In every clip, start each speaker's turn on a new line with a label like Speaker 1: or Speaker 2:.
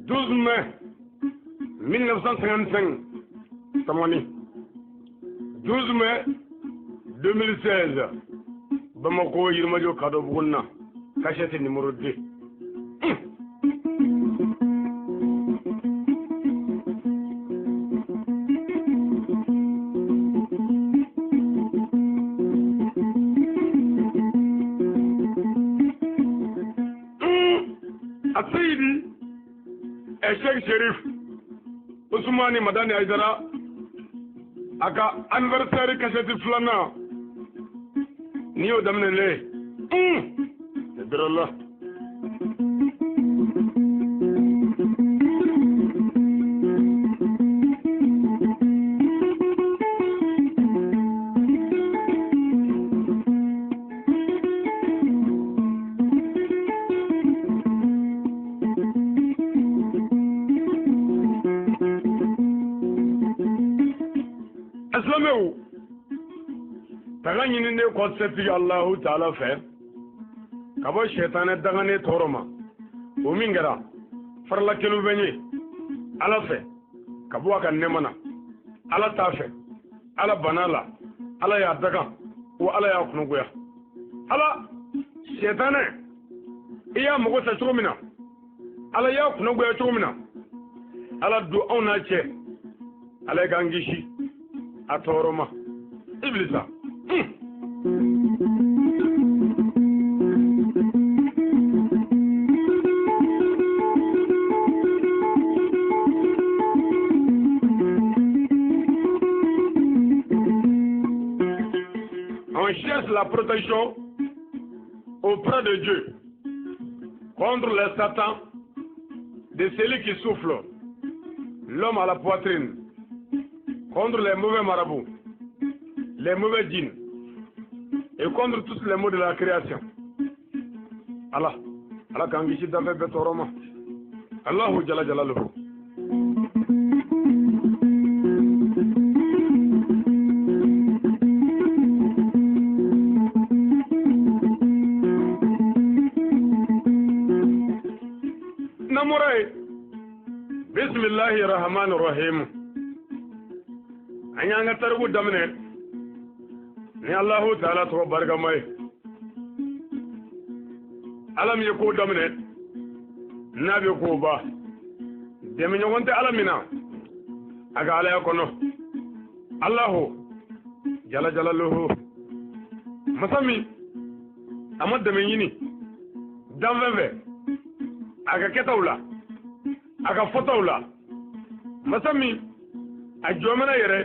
Speaker 1: 12 mai 1955, Samani. 12 mai 2016, Bamako, Yirimajɔ Kadɔbugunna, cachette numéro 2. Aseyidi Cheikh Sherif Ousmane Madani Aïdara a ka anniversaire cassette filanan n'i y'o daminɛ ne ye dɔrɔn. Silamɛw taga ɲininen kɔ setigi Alahu taala fɛ ka bɔ sɛtanɛ danganen tɔɔrɔ ma, o min kɛra farala kelen fɛn ye Ala fɛ ka bɔ a ka nɛɛma na, Ala t'a fɛ, Ala banna la, Ala y'a dagan wa Ala y'a kunnagoya. Ala sɛtanɛ i y'a mago sa cogo min na, Ala y'a kunnagoya cogo min na, Ala don anw n'a cɛ, Ala k'an kisi a tɔɔrɔ ma. Ibilisa. On cherche la protection auprès de Dieu contre les satans de celui qui souffle l'homme à la poitrine, contre les mauvais marabouts, les mauvais djinns et contre tous les maux de la création. Allah, Allah k'an kisi danfɛn bɛɛ tɔɔrɔ ma. Allahu jala jalaluhu. N'an bɔra yen, bisimilahi rahmani rahim, an y'an ka tariku daminɛ ni Alahu taala tɔgɔ barikama ye. Ala min ye ko daminɛ n'a bɛ ko ban, dɛmɛɲɔgɔn tɛ Ala min na a ka alaya kɔnɔ. Alahu jala jalaluhu, masa min a ma dɛmɛ ɲini danfɛn fɛ a ka kɛtaw la, a ka fɔtaw la, masa min a jɔmɛna yɛrɛ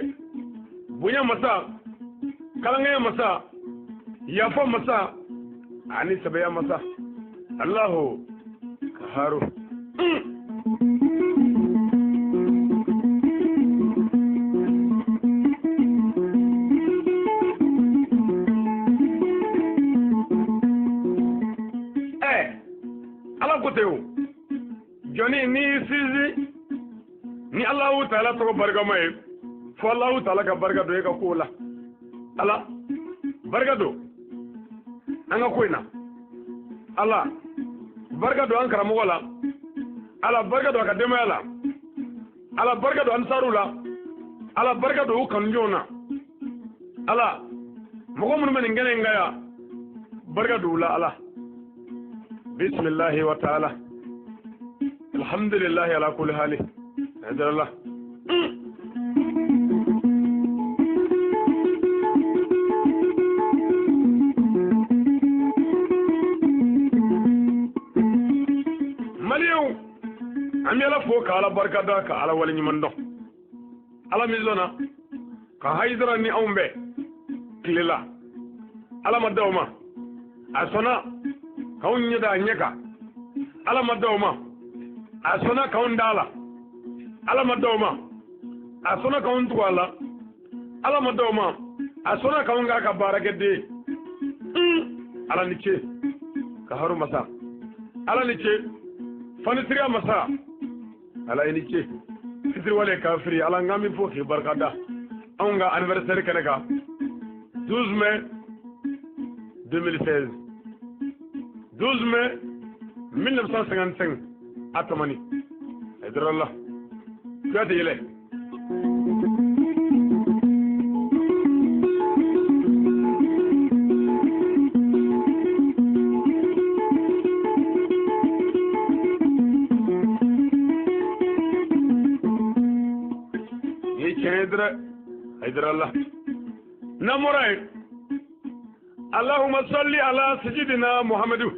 Speaker 1: bonya masa, kalankɛya masa, yafa masa ani sɛbɛya masa. Allahu kaharu. Ala ko ten o, jɔnni n'i y'i sinsin ni Alahu taala tɔgɔ barikama ye, fo Alahu taala ka barika don e ka kow la. Ala barika don an ka ko in na, Ala barika don an karamɔgɔ la, Ala barika don a ka denbaya la, Ala barika don ansaruw la, Ala barika don u kanuɲɔgɔnw na. Ala mɔgɔ minnu bɛ nin kɛnɛ in kan yan, barika don u la. Ala bisimilahi wa taala, alhamdulilahi ala kulli hali. Alhamdulillah. Maliyɛnw, an bɛ Ala fo ka Ala barika da ka Ala waleɲuman dɔn. Ala min sɔnna ka Hayidara ni anw bɛɛ tile la, Ala ma da o ma, a sɔnna k'anw ɲɛ da a ɲɛ kan. Ala ma da o ma, a sɔnna k'anw da a la. Ala ma da o ma, a sɔnna k'anw tugu a la. Ala ma da o ma, a sɔnna k'anw k'a ka baarakɛden. Ala ni ce kaharu masa, Ala ni ce fanisiriya masa, Ala i ni ce. Fitiriwale kafiri ala n k'an b'i fo k'i barika da anw ka anniversaire kɛnɛ kan 12 mai 2016, 12 mai 1955 a tamani Hayidara la Kuyate yɛlɛ. Ni tiɲɛ ye dɛrɛ Hayidara la n'an bɔra yen, Allahumma salli ala sayyidina Muhammadu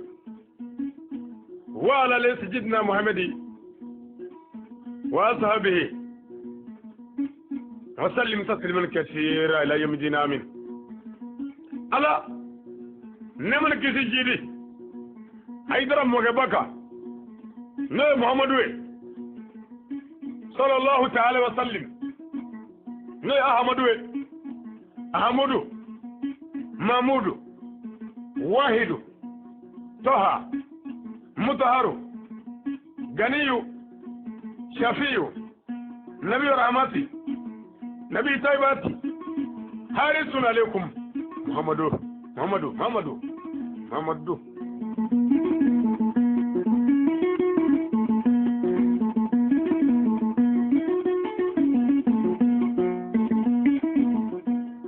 Speaker 1: wa ala ali sayyidina Muhammadi wa ashabihi wa sallim tasliman kathira ila yawmi din, amin. Ala nɛɛma ni kisi jidi Hayidara mɔkɛba kan, n'o ye Muhammadu ye sallallahu ta'ala wa sallim, n'o ye Ahamadu ye, Ahamadu Mamudu Wahidu Toha Mutaharu Ganiyu Shafiyu Nabi Rahmati Nabi Taibati Harisun alaikum Muhammadu Muhammadu Muhammadu Muhammadu.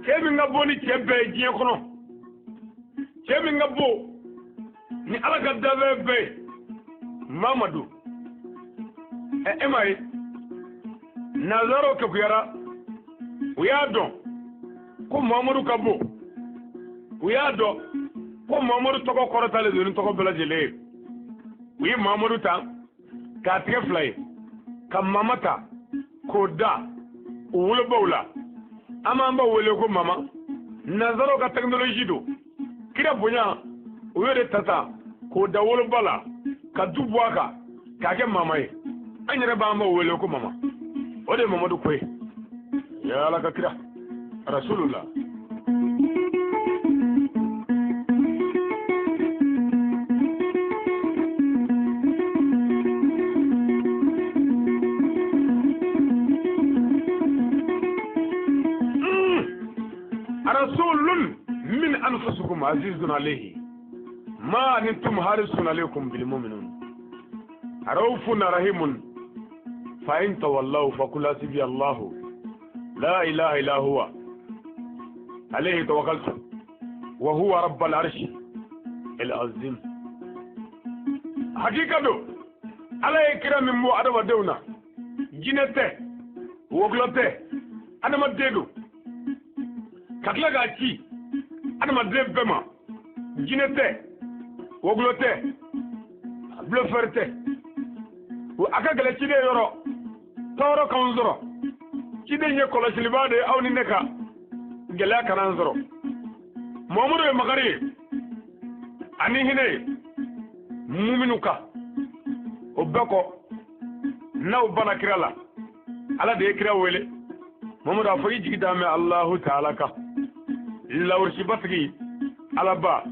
Speaker 1: Cɛ min ka bon ni cɛ bɛɛ ye diɲɛ kɔnɔ, cɛ min ka bon ni Ala ka danfɛn bɛɛ ye, Mamadu. Ɛ e m'a ye nanzaraw kekuyara, u y'a dɔn ko Mamadu ka bon, u y'a dɔn ko Mamadu tɔgɔ kɔrɔtalen don ni tɔgɔ bɛɛ lajɛlen ye. U ye Mamadu ta k'a tigɛ fila ye, ka mama ta k'o da u wolobaw la. An b'an baw wele ko mama. Nanzaraw ka technologie don, kira bonya u y'o de ta ta k'o da woloba la ka du bɔ a kan k'a kɛ mama ye. An yɛrɛ b'an baw wele ko mama. O de ye Mamadu ko ye. Ya Ala ka kira Rasulullah. Rasulun min anfusikum azizun alayhi ma antum harisun alaykum bil mu'minun raufun rahimun fa in tawallaw faqul hasbi Allahu la ilaha illa huwa alayhi tawakkaltu wa huwa rabbul arshi al azim. Hakika do Ala ye kira min bɔ adamadenw na, jinɛ tɛ, wɔkulɔ tɛ, adamaden don, ka tila k'a ci adamaden bɛɛ ma, jinɛ tɛ, wɔkulɔ tɛ, bulofɛri tɛ. A ka gɛlɛn ciden yɔrɔ, tɔɔrɔ k'anw sɔrɔ. Ciden ye kɔlɔsilibaa de ye aw ni ne kan, gɛlɛya kana an sɔrɔ. Muhamadu ye makari ye ani hinɛ ye muminu kan. O bɛɛ kɔ, n'aw banna kira la, Ala de ye kira wele. Muhamadu a fɔ i jigi da mɛn Alahu taala kan, lawurusibatigi Alaba,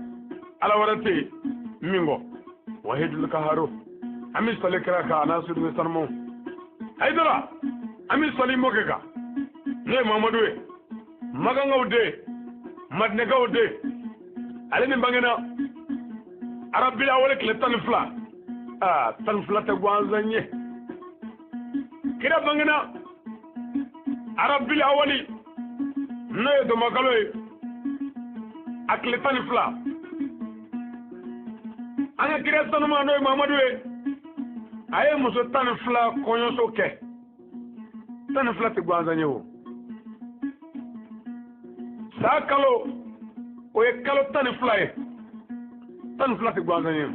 Speaker 1: Ala wɛrɛ tɛ yen min kɔ, wahidul kaharu. An bɛ sɔli kira kan a n'a soden sanumaw. Hayidara, an bɛ sɔli mɔkɛ kan, n'o ye Muhamadu ye, Makankaw den, Madinɛkaw den. Ale min bangena Arabil awali tile 12. Aa, 12 tɛ gansan ye. Kira bangena Arabil awali, n'o ye dɔnbakalo ye, a tile 12. An ka kira sanuma n'o ye Muhamadu ye, a ye muso 12 kɔɲɔso kɛ. 12 tɛ gansan ye o. San kalo o ye kalo 12 ye. 12 tɛ gansan ye.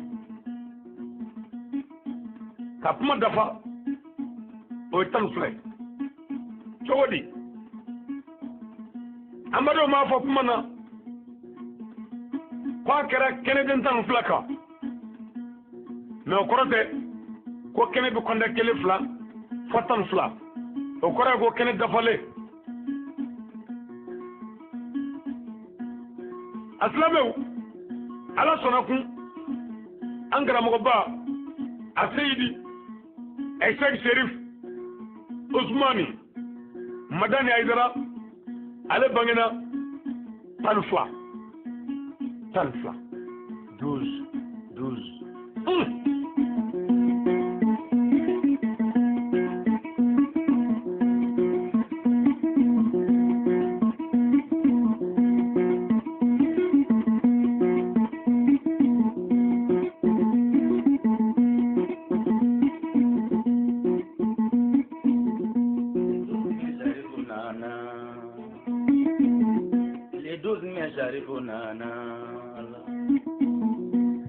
Speaker 1: Ka kuma dafa o ye 12 ye. Cogo di? An badenw m'a fɔ kuma na k'a kɛra kɛnɛden 12 kan, mɛ o kɔrɔ tɛ ko kɛnɛ bɛ kɔnda 1 2 fo 12. O kɔrɔ ye ko kɛnɛ dafalen. A silamɛw, Ala sɔnna kun an karamɔgɔba a seyidi Ɛsɛk Serif Usmani Madani Aidara ale bangena 12 12 12 12.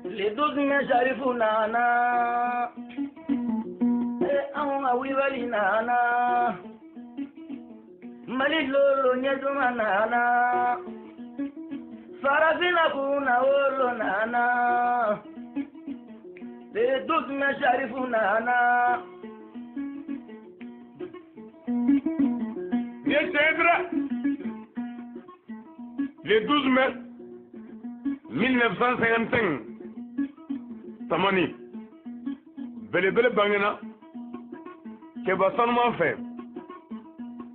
Speaker 2: Le 12 mai Sharifu nana, anw ka wulibali nana, Mali lolo ɲɛjuma nana, farafinna kunna wolo nana, le 12 mai Sharifu nana.
Speaker 1: Ni ye tiɲɛ ye dɛ. Le 12 mai 1955, Tamani belebele bangena cɛba sanuman fɛ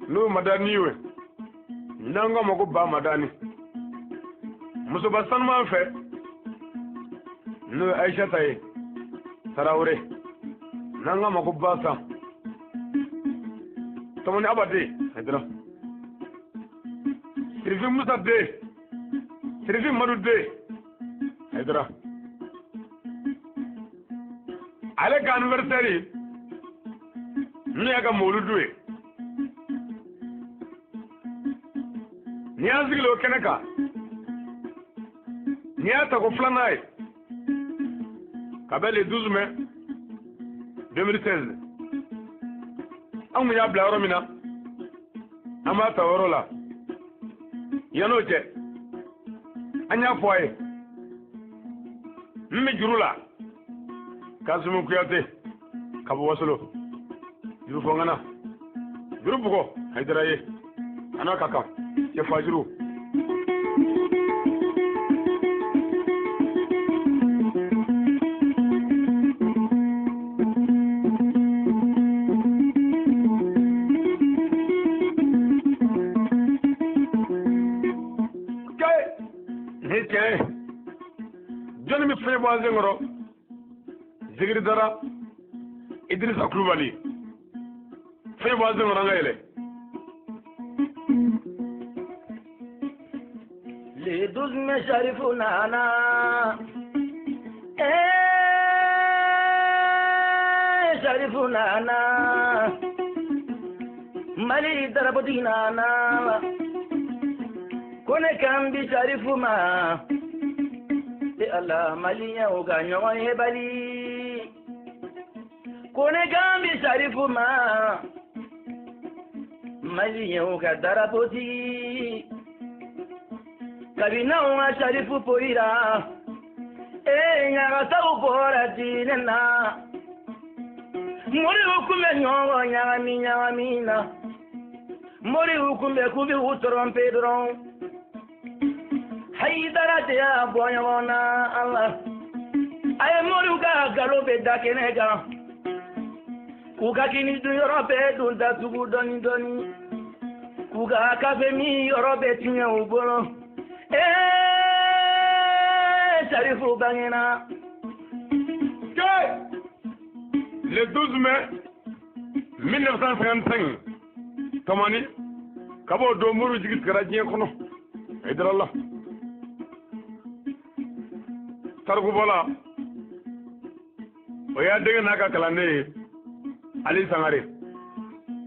Speaker 1: n'o Madani ye, n'an k'a ma ko Ba Madani. Musoba sanuman fɛ n'o ye Ayisata ye Tarawele, n'an k'a ma ko Basa. Tamani Abade Hayidara, Sirifi Musa den, Sirifi Madu den Hayidara. Ale ka anniversaire n'o y'a ka mawuludu ye, n'i y'an sigilen o kɛnɛ kan, n'i y'a tako filanan ye ka bɛn le 12 mai 2016, an kun y'a bila yɔrɔ min na, an b'a ta o yɔrɔ la. Yann'o cɛ, an y'a fɔ a ye, n bɛ juru la Kasimu Kuyate ka bɔ Wasolo, juru fɔngana, juru bugɔ Hayidara ye, a n'a ka kan cɛ fajuru. Ni tiɲɛ ye, jɔnni bɛ fɛn bɔ an sen kɔrɔ? Zigiri Dara Idrissa Kulubali, fɛn bɔ an sen kɔrɔ, an ka yɛlɛ.
Speaker 2: Le 12 mai Sharifu nana, Sharifu nana, Mali darabotigi nana, ko ne kan bi Sharifu ma, e Ala maliyɛnw ka ɲɔgɔn ye bali. Ko ne kan bi Sharifu ma, maliyɛnw ka darabotigi. Kabini anw ka Sharifu poyira, ɲagasaw bɔra diinɛ na. Moriw kun bɛ ɲɔgɔn ɲagami ɲagami na, moriw kun bɛ k'u bɛ u tromper dɔrɔn. Hayidara de y'a bɔ ɲɔgɔn na Ala. A ye moriw ka nkalon bɛɛ da kɛnɛ kan, k'u ka kini dun yɔrɔ bɛɛ dun datugu dɔɔni dɔɔni, k'u ka kafe min yɔrɔ bɛɛ tiɲɛ u bolo. Sharifu bangena.
Speaker 1: Le 12 mai 1955, Tamani ka b'o don moriw jigi tigɛra diɲɛ kɔnɔ. Hayidara la tarikubɔla, o y'a denkɛ n'a ka kalanden ye Ali Sangare.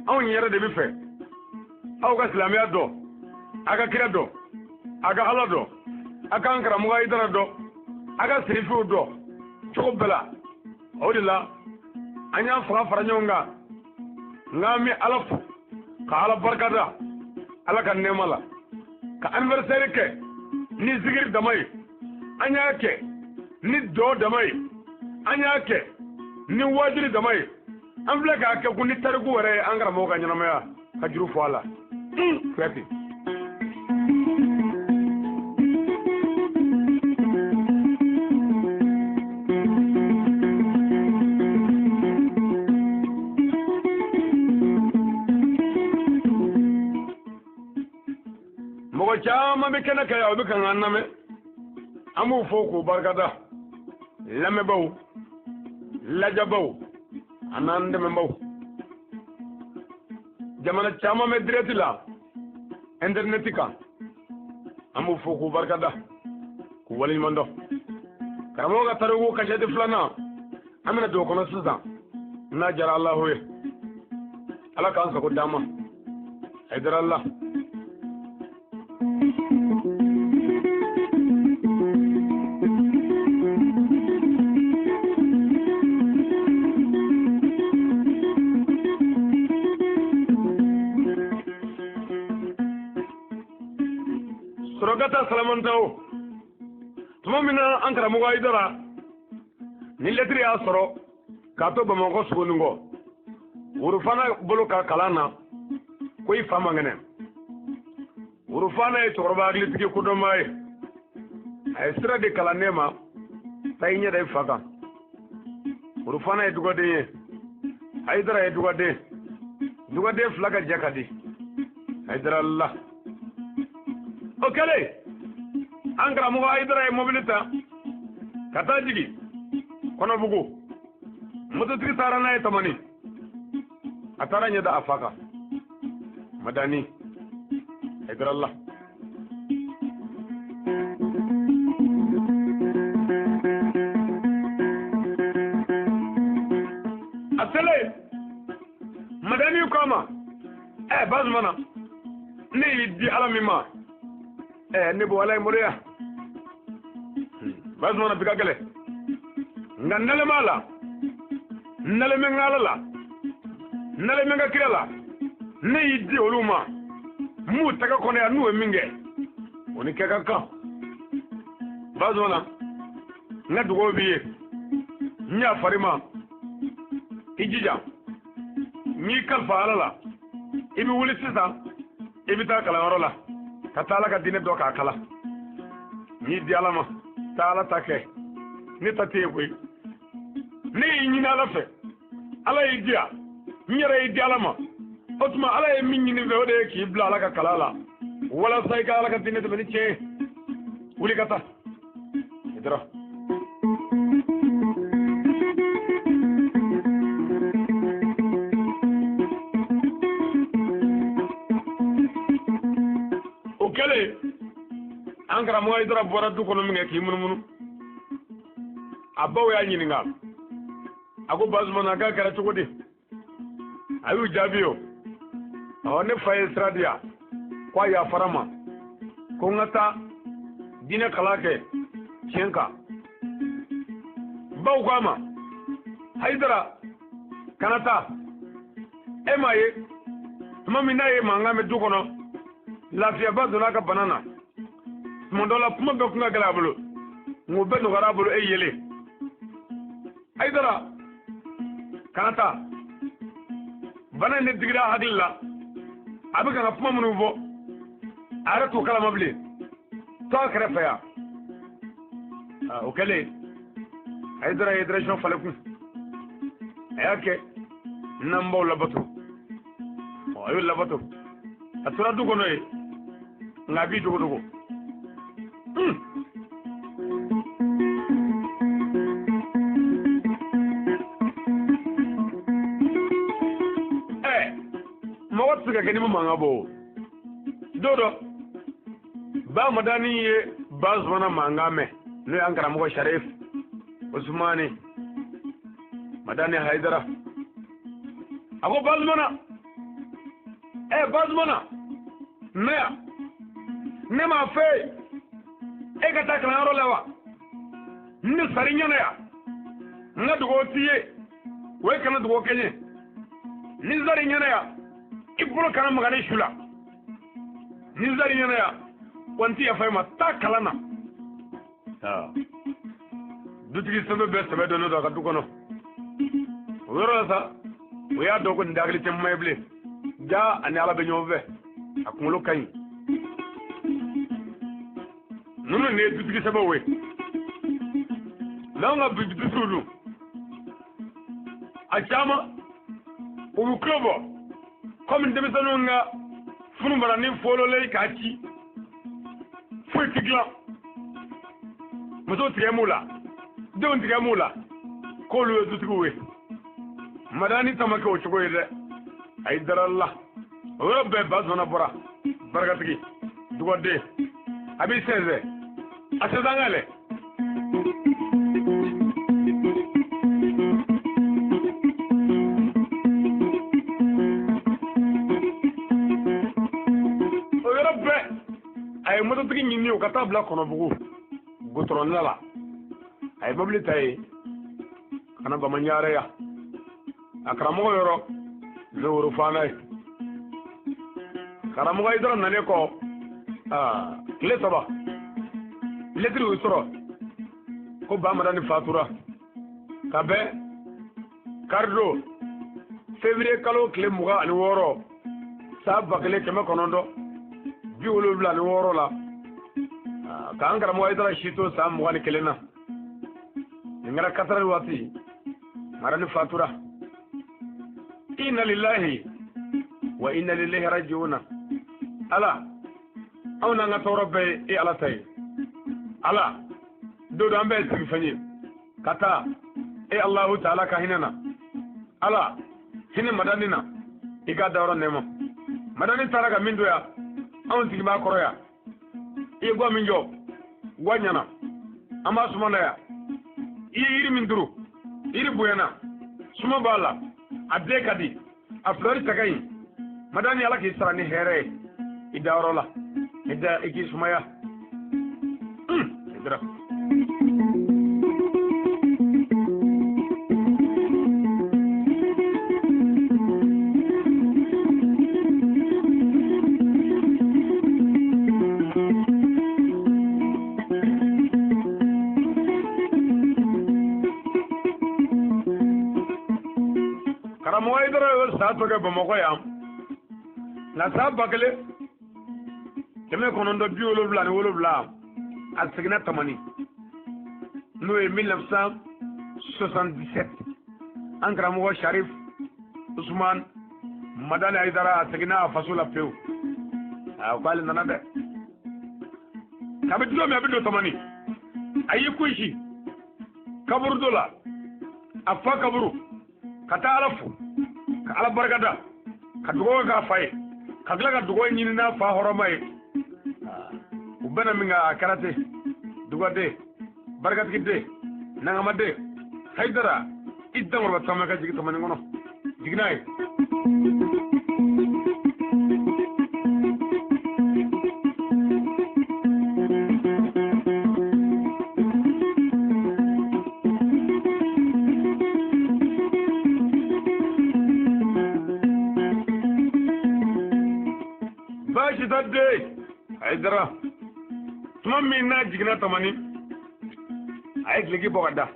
Speaker 1: Anw yɛrɛ de bɛ fɛ aw ka silamɛya dɔn, a ka kira dɔn, a ka Ala dɔn, a k'an karamɔgɔ Hayidara dɔn, a ka sirifiw dɔn cogo bɛɛ la. O de la an y'an fanga fara ɲɔgɔn kan, nka an bɛ Ala fo ka Ala barikada Ala ka nɛɛma la, ka anniversaire kɛ ni zikiri dama ye, an y'a kɛ ni dɔn dama ye, an y'a kɛ ni waajuli dama ye, an filɛ k'a kɛ ko ni tariku yɛrɛ ye an karamɔgɔ ka ɲɛnamaya ka juru fɔ a la. Kuyate. Mɔgɔ caman bɛ kɛnɛ kan yan, o bɛ ka an lamɛn, an b'u fo k'u barikada, lamɛnbaaw, lajɛbaaw an'an dɛmɛbaaw. Jamana caman bɛ direct la internet kan, an b'u fo k'u barikada, k'u waleɲuman dɔn. Karamɔgɔ ka tariku kasɛti filanan, an bɛna don o kɔnɔ sisan n'a jara Alahu ye. Ala k'an sago d'an ma. Hayidara la. Sɔrɔkata Salamantaw, tuma min na an karamɔgɔ Hayidara ni lɛtiri y'a sɔrɔ k'a to Bamakɔ Sogonikɔ Worofana bolo ka kalan na, ko i fa man kɛnɛ. Worofana ye cɛkɔrɔba hakilitigi kodɔnbaa ye, a ye sira di kalanden ma, taa i ɲɛ da i fa kan. Worofana ye dugaden ye, Hayidara ye dugaden, dugaden fila ka jɛ ka di Hayidara la. O kɛlen, an karamɔgɔ Hayidara ye mobili ta ka taa jigin Kɔnɔbugu. Mototigi taara n'a ye Tamani, a taara ɲɛ da a fa kan Madani. Hayidara la. A selen, Madani ko a ma, ɛ Bazumana, ne y'i di Ala min ma, ɛ ne b'o Ala ye maloya. Bazumana bi ka gɛlɛn, nka n dalen b'a la, n dalen bɛ n ka Ala la, n dalen bɛ n ka kira la, ne y'i di olu ma, n b'u tɛgɛ kɔnɔ yan, n'u ye min kɛ o ni kɛ ka kan. Bazumana, n ka dugawu b'i ye, n yafara i ma, i jija, n y'i kalifa Ala la, i bɛ wuli sisan, i bɛ taa kalanyɔrɔ la ka taa Ala ka diinɛ dɔ k'a kalan. N y'i di Ala ma, taa Ala ta kɛ, ne ta tɛ yen koyi. Ne y'i ɲini Ala fɛ, Ala y'i di yan, n yɛrɛ y'i di Ala ma. O tuma Ala ye min ɲini fɛ, o de ye k'i bila Ala ka kalan la, walasa i ka Ala ka diinɛ tɛmɛ ni tiɲɛ ye. Wuli ka taa. Hayidara. O kɛlen, an karamɔgɔ Hayidara bɔra du kɔnɔ min kɛ k'i munumunu, a baw y'a ɲininka, a ko Bazumana, k'a kɛra cogo di? A y'u jaabi o, awɔ, ne fa ye sira di yan, ko a yafara ma, ko n ka taa diinɛ kalan kɛ tiɲɛ kan. Baw ko a ma, Hayidara, kana taa, e m'a ye tuma min n'a ye mankan mɛn du kɔnɔ, lafiyaba donna a ka bana na, tuma dɔ la kuma bɛɛ kun ka gɛlɛn a bolo, nka o bɛɛ nɔgɔyara a bolo e yelen. Hayidara, kana taa, bana in de digira a hakili la, a bɛ ka ka kuma minnu fɔ, a yɛrɛ t'o kalama bilen, to a kɛrɛfɛ yan. O kɛlen, Hayidara ye direction falen kun, a y'a kɛ n'an b'aw labato, a y'o labato, a tora du kɔnɔ yen, nka a b'i dogo dogo. Ɛ mɔgɔ tɛ se ka kɛ ni ma mankan bɔ o. Don dɔ, ba Madani ye Bazumana mankan mɛn, n'o y'an karamɔgɔ Sharif Usumani Madani Hayidara. A ko Bazumana, ɛ Bazumana, na yan, ne m'a fɛ e ka taa kalanyɔrɔ la wa? Ne sari ɲɛna yan, n ka dugawu t'i ye, o ye kana dugawu kɛ n ye. Ni sari ɲɛna yan, i bolo kana maga ne su la. Ni sari ɲɛna yan, wa n ti yafa i ma, taa kalan na. Dutigi sɛbɛn bɛɛ sɛbɛ donnen don a ka du kɔnɔ. O yɔrɔ la sa, o y'a dɔn ko nin tɛ hakili cɛman ye bilen. Ja ani Ala bɛ ɲɔgɔn fɛ, a kunkolo ka ɲi. Ninnu de ye dutigi sɛbɛw ye. N'anw ka bi dutigiw dun, a caman u bɛ tulo bɔ komi denmisɛnninw ka funubaranin fɔlɔlen k'a ci. Foyi tɛ dilan, muso tigɛ m'u la, denw tigɛ m'u la, k'olu ye dutigiw ye. Madani ta ma kɛ o cogo ye dɛ, a y'i dara la. O yɔrɔ bɛɛ Basumana bɔra, barikatigi, dugɔden, a b'i sɛnsɛn, a sɛnsɛn ka yɛlɛ. O yɔrɔ bɛɛ a ye mototigi ɲini o ka taa bila Kɔnɔbugu gutɔrɔnda la. A ye mobili ta yen ka na Bamaɲarɛ yan, a karamɔgɔ yɔrɔ Zoworo Fana ye. Karamɔgɔ Hayidara nanen kɔ, tile 3 lɛtiri y'u sɔrɔ ko Ba Madani fatura ka bɛn karidon février kalo tile 26 san 1976 la, k'an karamɔgɔ Hayidara si to san 21 na. Nin kɛra 4 waati, Madani fatura. Inna lillahi wa inna ilayhi raji'una. Ala, anw n'an ka tɔɔrɔ bɛɛ ye e Ala ta ye. Ala, don dɔ an bɛɛ ye sigifɛn ye ka taa e Alahu taala ka hinɛ na. Ala, hinɛ Madani na, i k'a dayɔrɔ nɛɛma. Madani taara ka min to yan, anw sigi b'a kɔrɔ yan. I ye gwa min jɔ, gwa ɲɛna, an b'a suma na yan. I ye yiri min turu, yiri bonyana, suma b'a la, a den ka di, a filɛri cɛ ka ɲi. Madani, Ala k'i sara ni hɛrɛ ye i dayɔrɔ la, i da i k'i sumaya. Hayidara. Karamɔgɔ Hayidara ye san tɔ kɛ Bamakɔ yan, nka san 1977 a seginna Tamani, n'o ye 1977. An karamɔgɔ Sharif Usman Madani Hayidara a seginna a faso la pewu. A ko ale nana dɛ. Kabi don min a bɛ don Tamani, a y'i kunsi kaburudo la, a fa kaburu, ka taa Ala fo, ka Ala barikada, ka dugawu k'a fa ye, ka tila ka dugawu ɲini n'a fa hɔrɔnma ye. U bɛna min kɛ, a kɛra ten. Dugaden, barikatigiden, nangamaden, Hayidara, i dankɔrɔba caman ka jigin Tamani kɔnɔ, jigin n'a ye. Baasi tɛ den, Hayidara. Tuma min n'a jiginna Tamani, a ye duloki bɔ ka da.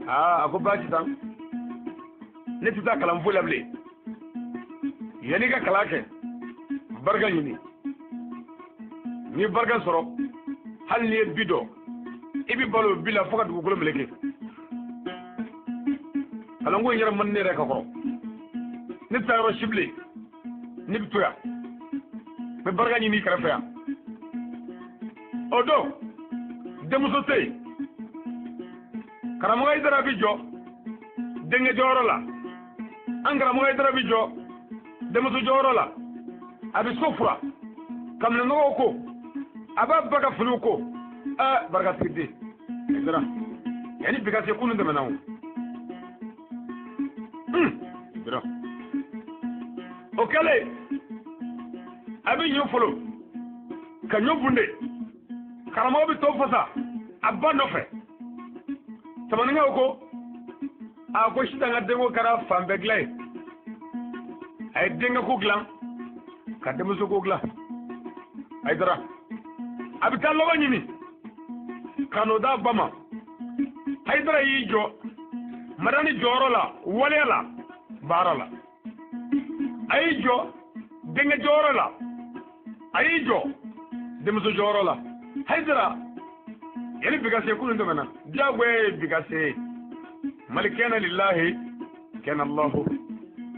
Speaker 1: A ko baasi tɛ, ne tɛ taa kalan foyi la bilen. Yanni ka kalan kɛ, barika ɲini. N'i ye barika sɔrɔ, hali n'i ye bi dɔn, i bɛ balo bi la fo ka dugukolo meleke. Kalanko in yɛrɛ man di ne yɛrɛ ka kɔrɔ. Ne tɛ taa yɔrɔ si bilen, ne bɛ to yan. N bɛ barika ɲini i kɛrɛfɛ yan. O don, denmuso tɛ yen. Karamɔgɔ Hayidara bɛ jɔ denkɛ jɔyɔrɔ la, an karamɔgɔ Hayidara bɛ jɔ denmuso jɔyɔrɔ la. A bɛ so fura, ka minɛnɔgɔw ko, a b'a ba ka finiw ko. Barikatigi den, Hayidara, yanni bi ka se kunun tɛmɛna o. Hayidara. O kɛlen, a bɛ ɲɔ folo, ka ɲɔ bunde. Karamɔgɔ bɛ to fasa a ba nɔfɛ. Tamaninkaw ko, a ko sisan ka denko kɛra fan bɛɛ dilan ye. A ye denkɛ ko dilan, ka denmuso ko dilan. Hayidara, a bɛ taa lɔgɔ ɲini ka n'o d'a ba ma. Hayidara y'i jɔ Madani jɔyɔrɔ la, waleya la, baara la. A y'i jɔ denkɛ jɔyɔrɔ la, a y'i jɔ denmuso jɔyɔrɔ la. Hayidara, yanni bi ka se kunun tɛmɛna, diyagoya ye bi ka se. Mali kɛnɛ lillahi kɛnɛ Allahu.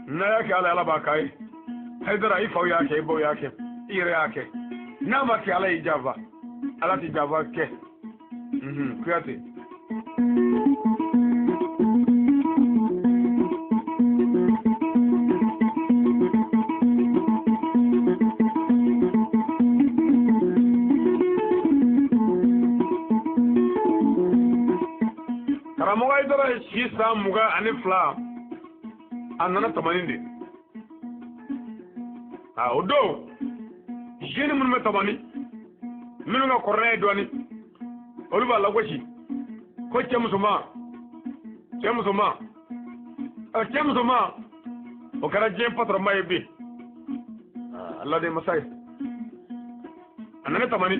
Speaker 1: N'a y'a kɛ Ala, Ala b'a k'a ye. Hayidara, i faw y'a kɛ, i baw y'a kɛ, i yɛrɛ y'a kɛ. N'a ma kɛ, Ala y'i janfa. Ala tɛ janfa kɛ. Kuyate. Karamɔgɔ Hayidara ye si san 22, a nana Tamani de. A o don, jeune minnu bɛ Tamani, minnu ka kɔrɔ n'a ye dɔɔnin, olu b'a lagosi ko cɛ musoman, cɛ musoman, cɛ musoman, o kɛra diɲɛ patɔrɔnba ye bi. Ala de ye masa ye. A nana Tamani,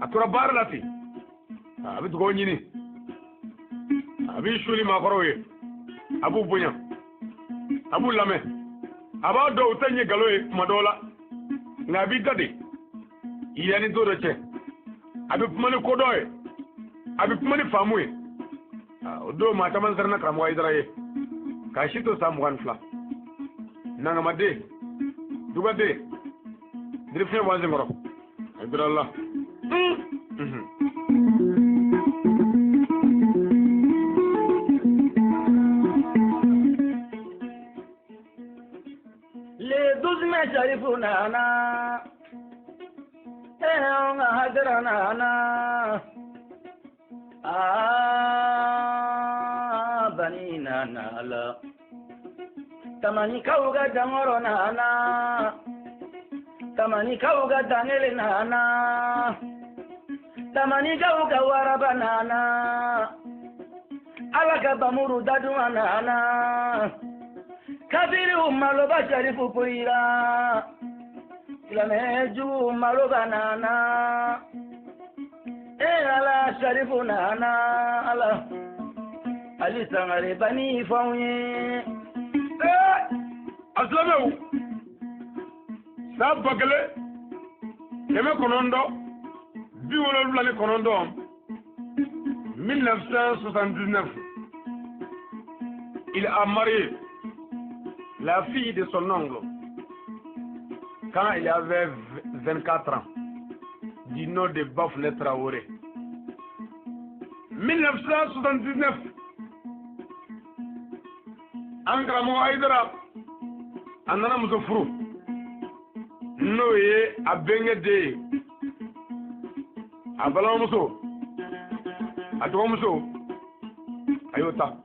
Speaker 1: a tora baara la ten, a bɛ dugawu ɲini, a b'i su ni maakɔrɔw ye, a b'u bonya, a b'u lamɛn, a b'a dɔn u tɛ ɲɛ nkalon ye tuma dɔw la, nka a b'i da de yanni don dɔ cɛ. A bɛ kuma ni kodɔn ye, a bɛ kuma ni faamu ye. O don maa caman siranna karamɔgɔ Hayidara ye k'a si to san 22. Nangamaden, dugaden, dirifiɲɛ bɔ an senkɔrɔ. Hayidara la.
Speaker 2: Le 12 mai Sharifu nana, eh Hayidara nana, ah bani nana la, Tamanikaw ka dankɔrɔ nana, Tamanikaw ka dankelen nana, Tamanikaw ka waraba nana, Ala ka bamuru daduma nana. Kabiriw maloba Sharifu poyira, silamɛ jugu maloba nana, e Ala Sharifu nana, Ala Ali Sangare bani f'anw ye.
Speaker 1: A silamɛw, san 1979, 1979, il a marié la fille de son oncle quand il avait 24 ans, du nom de Bafouné Traoré. 1979, an karamɔgɔ Hayidara, a nana muso furu, n'o ye a bɛnkɛ den ye, a balimamuso, a dɔgɔmuso, a y'o ta,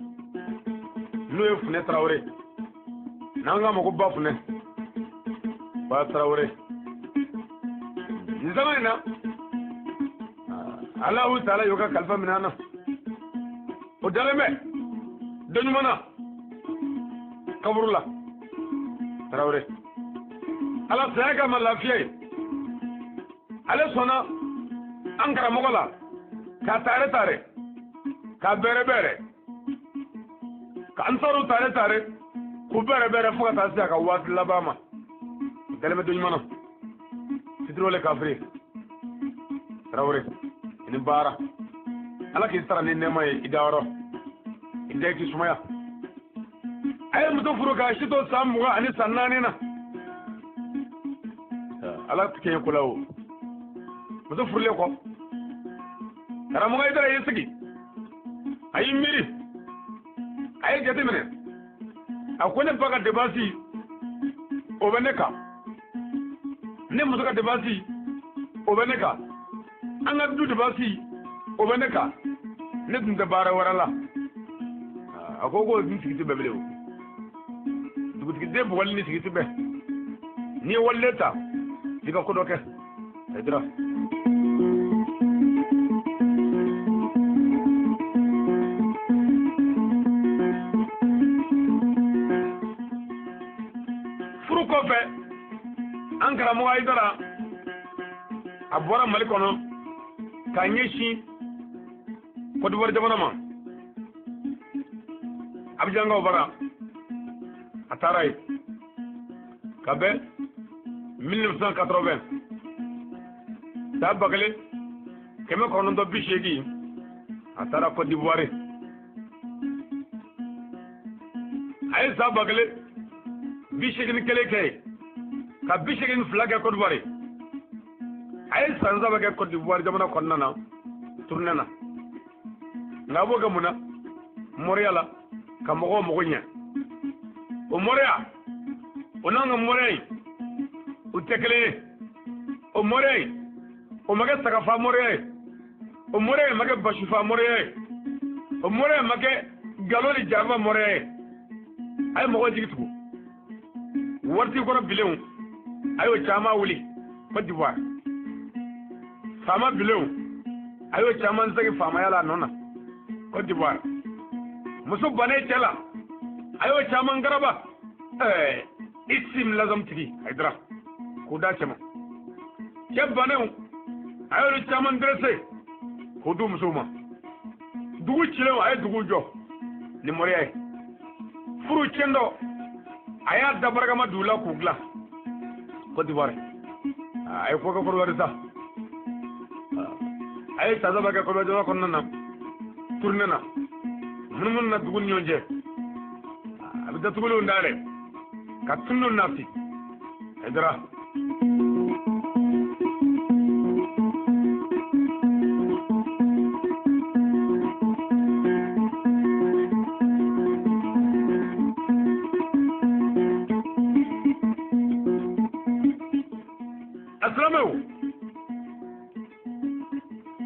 Speaker 1: n'o ye Funɛ Traoré. N'an k'a ma ko Bafunɛ Ba Traoré. Nin zaman in na, Alahu Taala y'o ka kalifa minɛ an na. O dalen bɛ dɔ ɲuman na kaburu la. Traoré, Ala saya kama lafiya ye. Ale sɔnna an karamɔgɔ la k'a tare tare, k'a bɛrɛ bɛrɛ, ka ansaru tare tare, k'u bɛrɛ bɛrɛ fo ka taa se a ka waati laban ma. Dalen bɛ dɔ ɲuman na. Fitiriwale kafiri Traoré, i ni baara. Ala k'i sara ni nɛɛma ye i dayɔrɔ, i da k'i sumaya. A ye muso furu k'a si to san 20 ani san 4 na. Ala tɛ kɛɲɛ ko la o. Muso furulen kɔ, karamɔgɔ Hayidara y'i sigi, a y'i miiri, a ye jateminɛ. A ko ne ba ka depansi o bɛ ne kan, ne muso ka depansi o bɛ ne kan, an ka du depansi o bɛ ne kan, ne tun tɛ baara wɛrɛ la. A ko k'o dun sigi tɛ bɛn bilen o. Dugutigi den bugɔli ni sigi tɛ bɛn. N'i ye waliden ta, i ka ko dɔ kɛ. Hayidara. Furu kɔfɛ, an karamɔgɔ Hayidara, a bɔra Mali kɔnɔ k'a ɲɛsin Côte d'Ivoire jamana ma. Abidjankaw bara, a taara yen ka bɛn 1980, san 1980, a taara Côte d'Ivoire. A ye san 1081 kɛ yen, ka 82 kɛ Côte d'Ivoire. A ye san 3 kɛ Côte d'Ivoire jamana kɔnɔna na tournée na. Nka a b'o kɛ mun na? Moriya la ka mɔgɔw mago ɲɛ. O moriya o n'an ka moriya in o tɛ kelen ye. O moriya in o ma kɛ sagafa moriya ye. O moriya in ma kɛ basifa moriya ye. O moriya in ma kɛ galo ni janfa moriya ye. A ye mɔgɔw jigi tugu. Waritigi kɔrɔ bilenw a y'o caman wuli Côte d'Ivoire. Faama bilenw a y'o caman segin faamaya la a nɔ na Côte d'Ivoire. Muso bannen cɛ la a y'o caman garaba isim lazam tigi Hayidara k'o d'a cɛ ma. Cɛ bannenw a y'olu caman dressé k'o d'u musow ma. Dugu cilenw a ye dugu jɔ ni moriya ye. Furu tiɲɛ dɔ a y'a da barikama d'u la k'u dilan Côte d'Ivoire. A ye ko kɛ Côte d'Ivoire sa. A ye san 3 kɛ Côte d'Ivoire kɔnɔna na tournée na munumunu na dugu ni ɲɔgɔn cɛ. A bɛ datugulenw dayɛlɛ ka tununw nati Hayidara. A silamɛw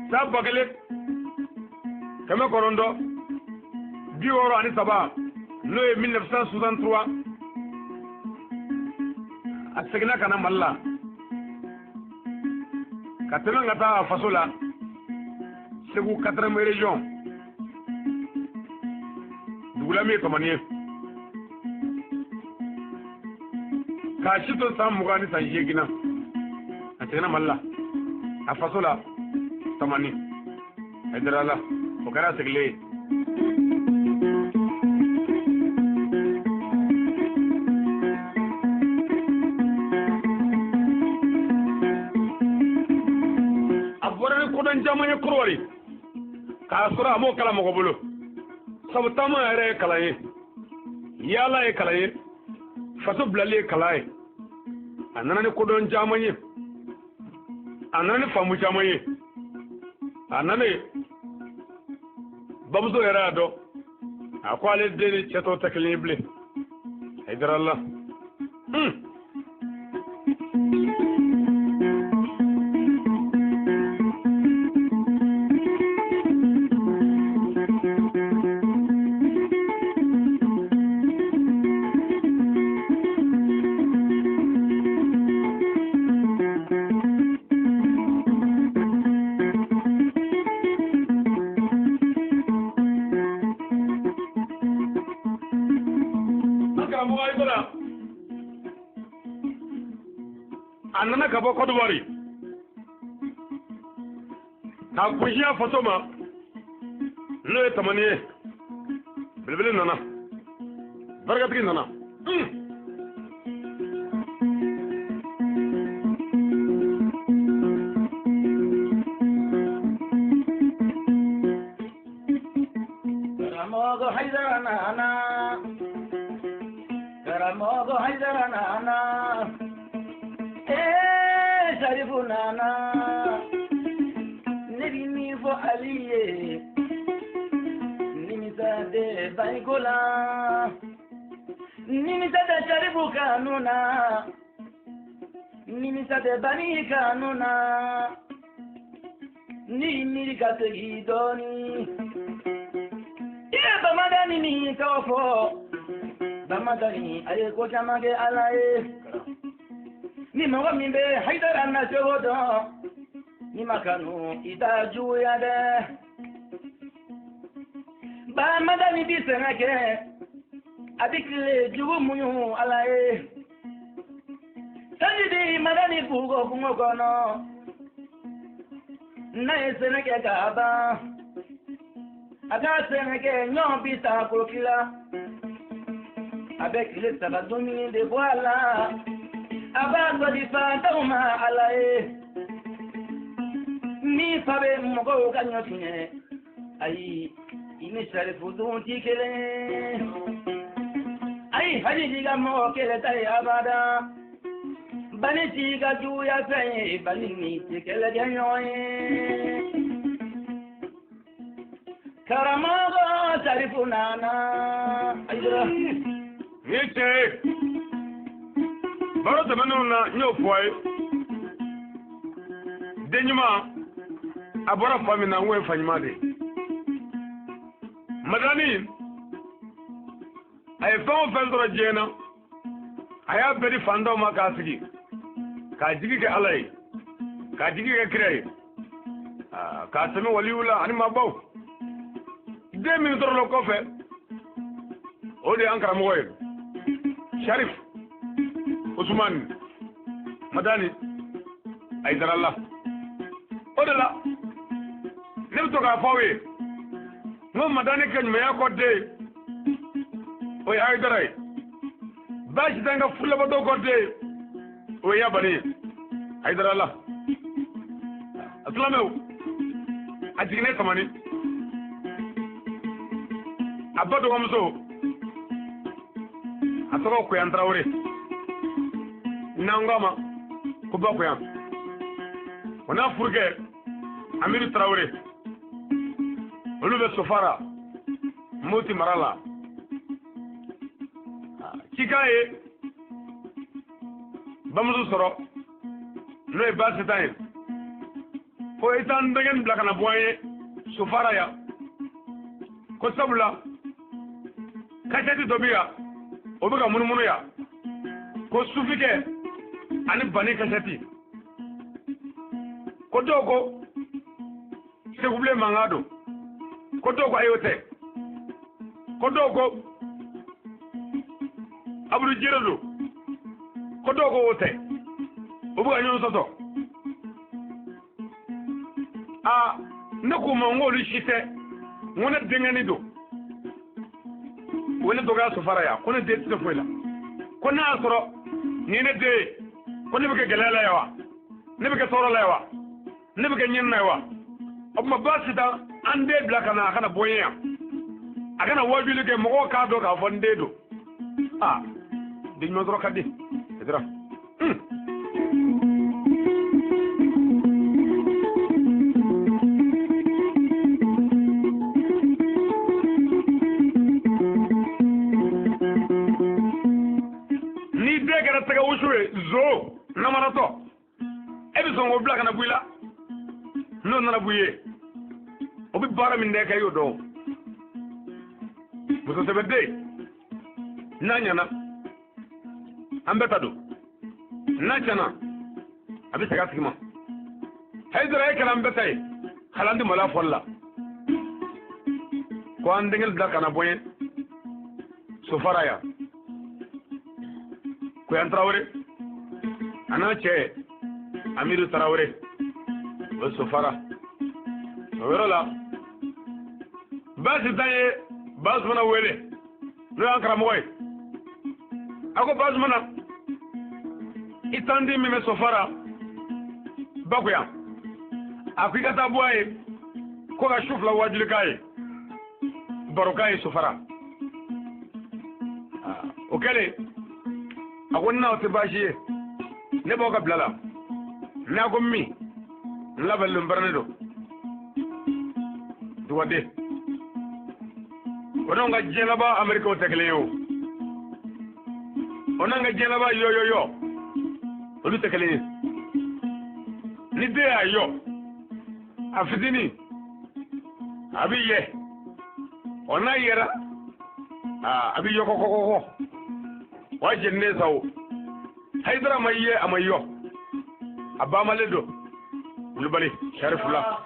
Speaker 1: san 1963 n'o ye 1963 a seginna ka na Mali la ka tɛmɛ ka taa a faso la Segu 4e région dugula min ye Tamani ye k'a si to san 20 ni san 8 na a seginna Mali la a faso la Tamani Hayidara la o kɛra sigilen ye. A bɔra ni kodɔn caman ye Korowari k'a sɔrɔ a m'o kalan mɔgɔ bolo sabu taama yɛrɛ ye kalan ye, yaala ye kalan ye, faso bilali ye kalan ye. A nana ni kodɔn caman ye, a nana ni faamu caman ye. A nana bamuso yɛrɛ y'a dɔn a ko ale den ni cɛ tɔw tɛ kelen ye bilen. Hayidara la. A nana ka bɔ Côte d'Ivoire k'a kunsin a faso ma n'o ye Tamani ye. Belebele nana, barikatigi nana.
Speaker 2: Karamɔgɔ Hayidara nana, karamɔgɔ Hayidara nana, Sarifu nana, ne bi min fɔ Ali ye, nimisa tɛ Bayiko la, nimisa tɛ Sarifu kanu na, nimisa tɛ Bani kanu na, ni miiri ka segin dɔɔni. I ye Bamadani min tɔgɔ fɔ, Bamadani a ye ko caman kɛ Ala ye. Ni mɔgɔ min bɛ Hayidara na cogo dɔn, ni ma kanu i t'a juguya dɛ. Bamadani bi sɛnɛ kɛ, a bi tile jugu muɲu Ala ye. Sanji bi Madani bugo kungo kɔnɔ, n'a ye sɛnɛ kɛ k'a ban, a ka sɛnɛ kɛ ɲɔ bi taa koloki la. A bɛ tile 3 dumuni de bɔ a la. A b'a dɔ di fantanw ma Ala ye. Min fa bɛ mɔgɔw ka ɲɔ tiɲɛ, ayi i ni Sarifu dun ti kelen ye. Ayi hali n'i ka mɔgɔ kɛlɛ ta ye abada. Bani t'i ka juguya fɛn ye, bani ni tɛ kɛlɛ kɛ ɲɔgɔn ye. Karamɔgɔ Sarifu nana. Ayidara.
Speaker 1: Nin ye tiɲɛ ye. Baro tɛmɛnenw na n y'o fɔ a ye. Den ɲuman a bɔra fa min na, n k'o ye fa ɲuman de ye. Madani a ye fɛn o fɛn sɔrɔ diɲɛ na, a y'a bɛɛ di fantanw ma k'a sigi, k'a jigi kɛ Ala ye, k'a jigi kɛ kira ye, k'a sɛmɛ waliw la ani maabaw. Den min sɔrɔla o kɔfɛ, o de y'an karamɔgɔ ye, Sharif Usumani Madani Ayidara la. O de la ne bɛ to k'a fɔ aw ye, n ko Madani ka ɲumanya kɔ den, o ye Ayidara ye. Baasi tɛ n ka furulabato kɔ den, o ye Yabani ye, Ayidara la. A silamɛw, a jiginnen Tamani, a ba dɔgɔmuso, a tɔgɔ Koyan Tarawele, n'an ko a ma ko Ba Koyan, o n'a furukɛ Amiru Tarawele, olu bɛ Sofara Moti mara la. Cikan ye bamuso sɔrɔ, n'o ye Basitan ye, ko i t'an denkɛ nin bila ka na bɔ an ye Sofara yan, ko sabula kasɛti dɔ bɛ yan, o bɛ ka munumunu yan, ko sufikɛ ani bani kasɛti, ko dɔw ko Segubilen mankan don, ko dɔw ko ayi o tɛ, ko dɔw ko Abudu Jere don, ko dɔw ko o tɛ, o bɛ ka ɲɔgɔn sɔsɔ. Aa, ne k'u ma n k'olu si tɛ, n ko ne denkɛnin don, o ye ne dɔgɔya Sofara yan, ko ne den tɛ se foyi la, ko n'a y'a sɔrɔ nin ye ne den ye, ko ne bɛ kɛ gɛlɛya la yan wa, ne bɛ kɛ tɔɔrɔ la yan wa, ne bɛ kɛ ɲɛni na yan wa? O tuma baasi tɛ, an den bila ka na, a kana bɔ n ye yan, a kana wajuli kɛ, mɔgɔw k'a dɔn k'a fɔ n den don. Aa, den ɲuman sɔrɔ ka di, Ayidara. Ni den kɛra tɛgɛ wusu ye, zo namaratɔ, e bɛ sɔn k'o bila ka na bɔ i la? N'o nana bɔ i ye, o bɛ baara min kɛ, i y'o dɔn. Muso sɛbɛden n'a ɲɛna, an bɛɛ ta don, n'a tiɲɛna, a bɛ segin a tigi ma. Hayidara, e kɛra an bɛɛ ta ye, hali an tɛ maloya fɔli la ko an denkɛ bila ka na bɔ n ye Sofara yan. Koyan Tarawele a n'a cɛ Amiru Tarawele, o ye Sofara. O yɔrɔ la, Baasi tan ye Basumana wele, n'o y'an karamɔgɔ ye. A ko Basumana, i tandi min bɛ Sofara Bakoyan, a ko i ka taa bɔ a ye, ko ka su fila wajuli k'a ye, baro k'a ye Sofara. O kɛlen, a ko n'aw tɛ baasi ye, ne b'aw ka bila la, n'a ko min, n labɛnnen bɛrɛnnen don. Dugaden, o n'anw ka diɲɛ laban Amerikaw tɛ kelen ye o, o n'an ka diɲɛ laban yɔyɔyɔ olu tɛ kelen ye. Ni den y'a yɔ, a fitinin a bɛ yɛ, o n'a yɛra, a bɛ yɔ kɔkɔkɔkɔ, o y'a jeninen sa o. Hayidara ma ye, a ma yɔ, a bamalen don. Kulubali Sarifu la,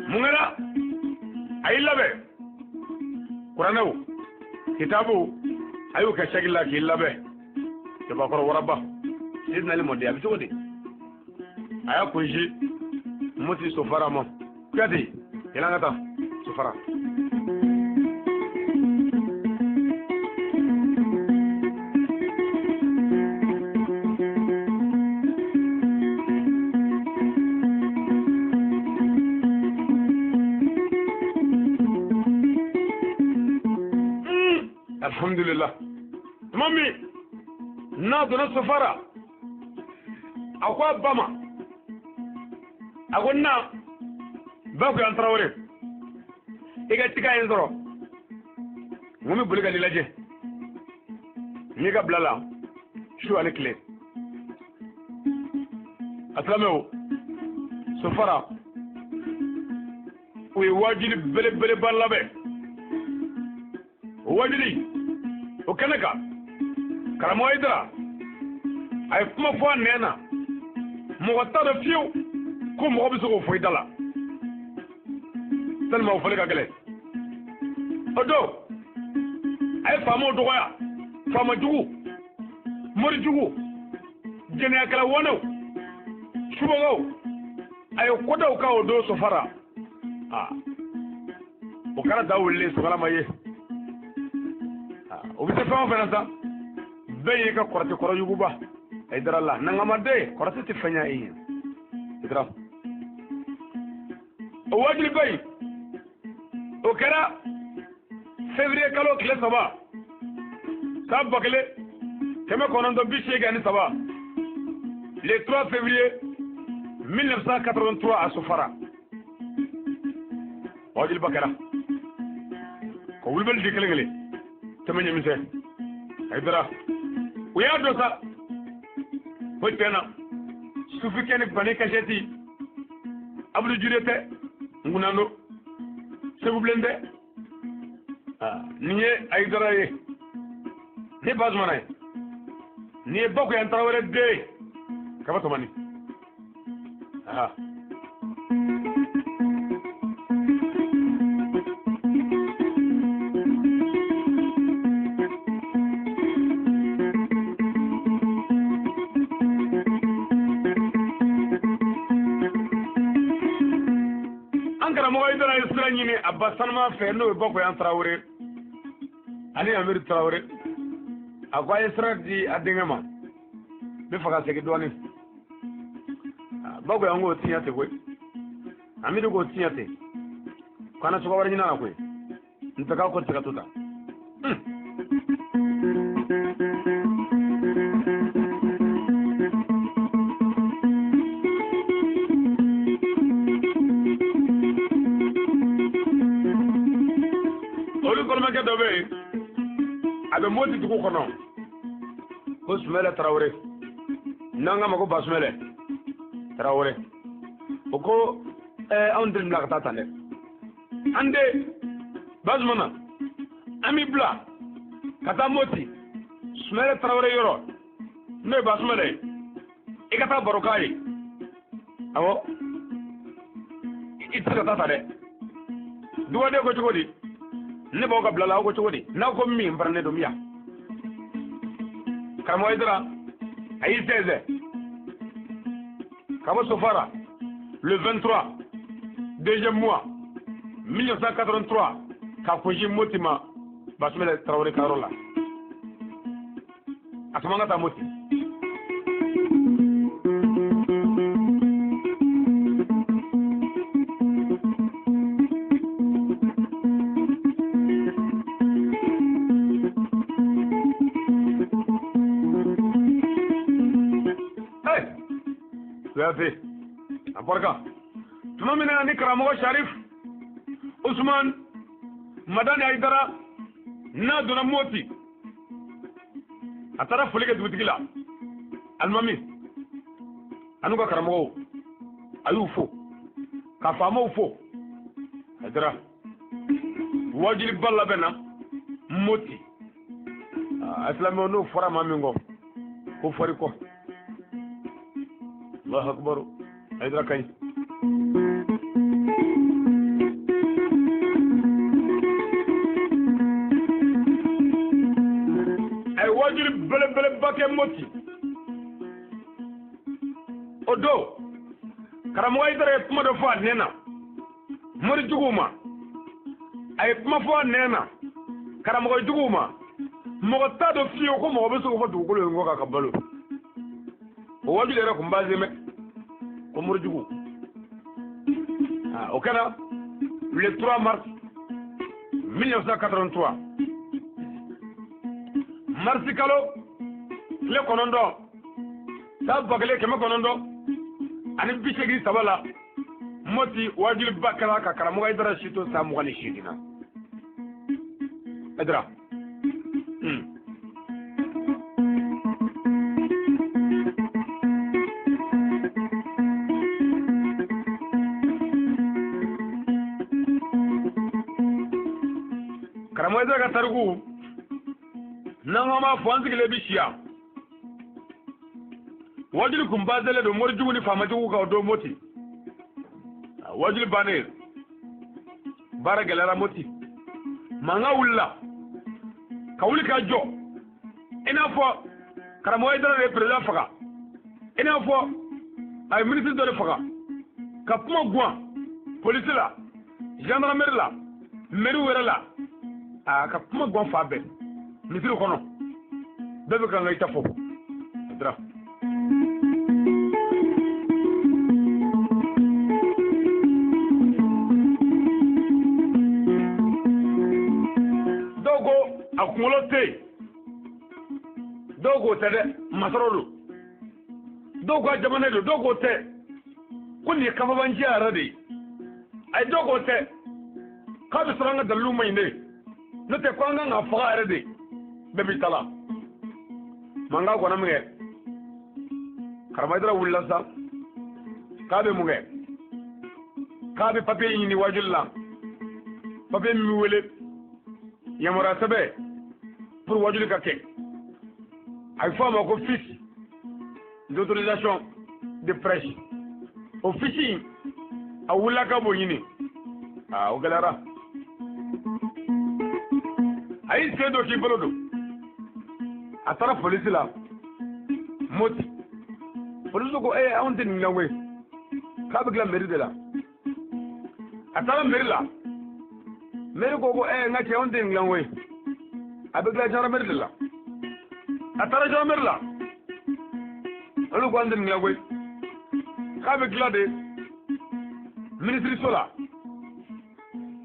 Speaker 1: mun kɛra? A y'i labɛn, kuranɛw kitabu a y'o kɛ saki la k'i labɛn. Jabakɔrɔ waraba Seydina Ali mɔden, a bɛ cogo di? A y'a kunsi Moti Sofara ma. Kuyate, yɛlɛ an ka taa Sofara. Alhamdulillah, tuma min n'a donna Sofara, A ko a ba ma, a ko na Bakuyan Tarawele, i ka cikan ye n sɔrɔ, n ko n bɛ boli ka n'i lajɛ, n b'i ka bila la su ani tile. A silamɛw, Sofara u ye waajuli belebeleba labɛn. O waajuli o kɛnɛ kan, karamɔgɔ Hayidara a ye kuma fɔ a nɛn na, mɔgɔ t'a dɔn fiyewu ko mɔgɔ bɛ se k'o fɔ i da la, tellement o fɔli ka gɛlɛn. O don a ye faamaw dɔgɔya, faama jugu, mori jugu, jɛnɛyakɛla wanew, subagaw, a ye kodaw k'a o don Sofara. Aa, o kɛra da wulilen sokala ma ye. O bɛ se fɛn o fɛn na sa, bɛɛ y'i ka kɔrɔtɛ kɔrɔ yuguba. Hayidara la nangamaden kɔrɔtɛ tɛ fɛn ɲɛ e ye. Hayidara o wajuliba in o kɛra février kalo tile 3 san 1983, le 3 février 1983 à Sofara. Wajuliba kɛra ka wulibali di kelen kelen tɛmɛ ɲɛmisɛn. Hayidara u y'a dɔn sa ko tiɲɛ na sufikɛ ni bani kasɛti Abudu Jure tɛ, Ngunando Segu Bilen tɛ. Nin ye Hayidara ye, ni Basumana ye, nin ye Bakuyan Tarawele den ye ka bɔ Tomani. An karamɔgɔ Hayidara ye sira ɲini a ba sanuma fɛ, n'o ye Bakuyan Tarawele ani Amiru Tarawele. A ko a ye sira di a denkɛ ma, n bɛ fɛ ka segin dɔɔnin. Bakuyan k'o tiɲɛ tɛ koyi, Amiru k'o tiɲɛ tɛ, k'an na cogoya wɛrɛ ɲini a la koyi, n tɛ k'a ko tɛ se ka to tan. Olu balimakɛ dɔ bɛ yen, a bɛ Moti dugu kɔnɔ, ko Sumɛlɛ Tarawele, n'an k'a ma ko Basumɛlɛ Tarawele. O ko anw tɛ nin bila ka taa tan dɛ, an den Basumana an b'i bila ka taa Moti Sumɛlɛ Tarawele yɔrɔ, n'o ye Basumɛlɛ ye, i ka taa baro k'a ye. Awɔ, i tɛ se ka taa tan dɛ. Dugaden ko cogo di? Ne b'aw ka bila la, aw ko cogo di? N'aw ko min fana ne don min yan. Karamɔgɔ Hayidara a y'i sɛnsɛn ka bɔ Sofara le 23 deuxième mois 1983 ka kunsi Moti ma Basumɛlɛ Tarawele ka yɔrɔ la. A tun man ka taa Moti. Kuyate a barika tuma min na ni karamɔgɔ Sharif Usman Madani Hayidara n'a donna Moti, a taara foli kɛ dugutigi la, alimami an'u ka karamɔgɔw, a y'u fo ka faamaw fo. Hayidara wajuliba labɛnna Moti. A silamɛw, n'o fɔra maa min kɔ ko fɔri kɔ. Allahu akbar, Hayidara ka ɲi. A ye wajuli belebeleba kɛ Moti. O don karamɔgɔ Hayidara ye kuma dɔ fɔ a nɛn na mori juguw ma, a ye kuma fɔ a nɛn na karamɔgɔ juguw ma. Mɔgɔ t'a dɔn fiyewu ko mɔgɔ bɛ se k'o fɔ dugukolo in kɔ kan ka balo. O wajuli yɛrɛ kun b'a mɛn ko mori jugu. O kɛra le 3 mars 1983, marisi kalo tile 9 San 1983 la Moti wajuliba kɛra ka karamɔgɔ Hayidara si to san 28 na. Hayidara. Karamɔgɔ Hayidara ka tariku n'an ko b'a fɔ an sigilen bi siya. Wajuli kun bazelen don morijugu ni faamajugu kan o don Moti. Wajuli bannen baara gɛlɛyara Moti. Mankan wulila ka wuli ka jɔ i n'a fɔ karamɔgɔ Hayidara de ye président faga, i n'a fɔ a ye ministre dɔ de faga, ka kuma guwan polisi la, gendarmerie la, mairie wɛrɛ la, a ka kuma guwan fan bɛɛ misiri kɔnɔ bɛɛ bɛ kan ka i ta fɔ. Hayidara. Dɔw ko a kunkolo tɛ yen, dɔw k'o tɛ dɛ, masɔrɔ don, dɔw ko a jamana don, dɔw k'o tɛ, ko nin ye kafabanciya yɛrɛ de ye. Ayi, dɔw k'o tɛ, k'a bɛ sɔrɔ an ka dalilu ma ɲi de, n'o tɛ ko an kan ka faga yɛrɛ de, bɛɛ b'i ta la. Mankan kɔnɔ min kɛ, karamɔgɔ Hayidara wulila sisan k'a bɛ mun kɛ, k'a bɛ papiye ɲini wajuli la, papiye min bɛ wele yamaruya sɛbɛn pour wajuli ka kɛ. A bɛ fɔ a ma ko fiche d'autorisation de prêche. O fiche in a wulila k'a b'o ɲini, aa o gɛlɛyara. A y'i sen don k'i bolo don, a taara polisi la Moti. Polisi ko ee anw tɛ nin dilan koyi, k'a bɛ dilan mairie de la. A taara mairie la, mairie ko ko ee n ka cɛ anw tɛ nin dilan koyi, a bɛ dilan gendarmerie de la. A taara gendarmerie la, olu ko an tɛ nin dilan koyi, k'a bɛ dilan de ministre so la.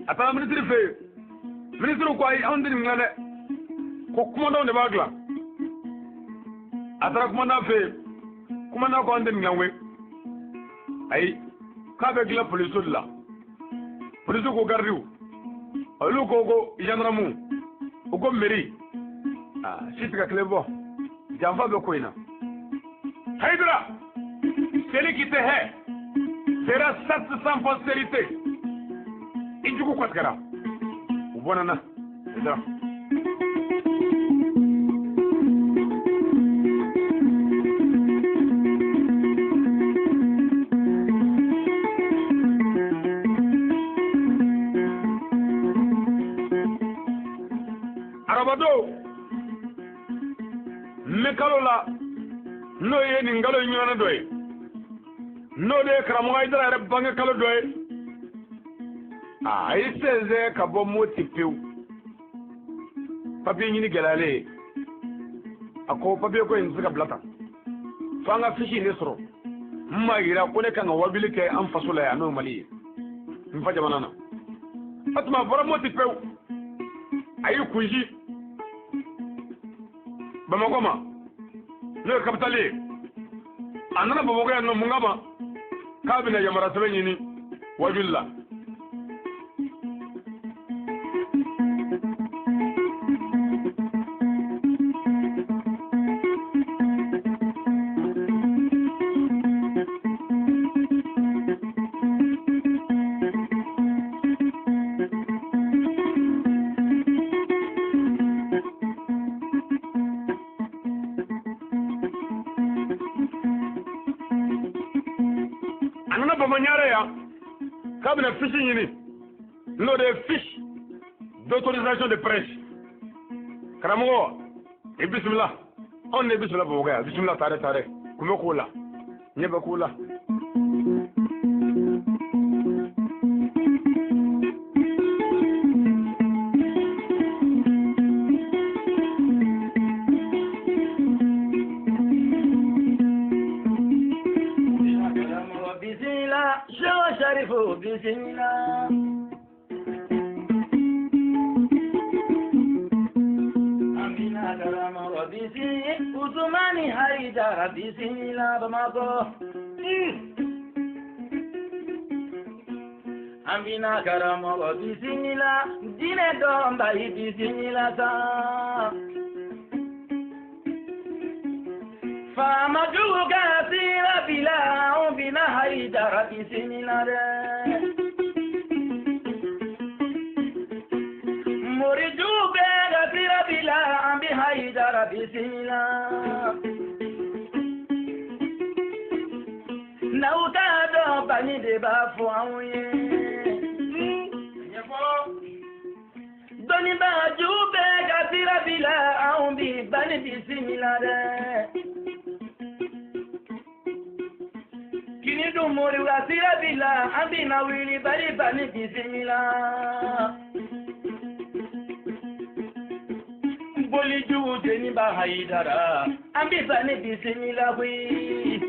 Speaker 1: A taara ministre fɛ yen, ministre ko ayi anw tɛ nin dilan dɛ, ko kumandanw de b'a dilan. A taara kumandan fɛ yen, kumandan ko an tɛ nin dilan koyi, ayi k'a bɛ dilan polisiso de la. Polisiw ko gardiw, olu ko ko gendarme, u ko mairie. Aa si tɛ ka kelen bɔ, janfa bɛ ko in na. Hayidara, celui qui te hait sera 700 postérité. I jugu kɔtigɛra, u bɔnna na. Hayidara. Arabado mɛ kalo la, n'o ye nin kalo in ɲɔgɔnna dɔ ye, n'o de ye karamɔgɔ Hayidara yɛrɛ bange kalo dɔ ye. A y'i sɛnsɛn ka bɔ Moti pewu. Papiye ɲini gɛlɛyalen ye, a ko papiye ko in tɛ se ka bila tan, fo an ka fiche in de sɔrɔ n m'a yira ko ne kan ka wabili kɛ an faso la yan, n'o ye Mali ye, n fa jamana na. O tuma a bɔra Moti pewu, a y'i kunsi Bamakɔ ma, n'o ye kapitali ye. A nana Bamakɔ yan nɔ mun kama? K'a bɛna yamaruya sɛbɛn ɲini wajuli la. A nana Bamaɲare yan k'a bɛna fiche ɲini, n'o de ye fiche d'autorisation de prêche. Karamɔgɔ i bisimila, anw de bisimila Bamakɔ yan, bisimila tare tare, kun bɛ k'o la, ɲɛ bɛ k'o la.
Speaker 2: Bisimila. Amina karamɔgɔ karamɔgɔ bisi Usumani Hayidara bisimila Bamakɔ. An bɛna karamɔgɔ bisimila diinɛ dɔnba i bisimila sa. Faama jugu ka sira bila anw bɛna Hayidara bisimila dɛ. Morijugu bɛɛ ka sira bila an bɛ Hayidara bisimila. N'aw t'a dɔn bani de b'a fɔ anw ye. Dɔnnibaa jugu bɛɛ ka sira bila anw bi bani bisimila dɛ. Kini dun moriw ka sira bila an bɛna wuli bari bani bisimila. Boli jugu jeniba Hayidara an bɛ bani bisimila koyi.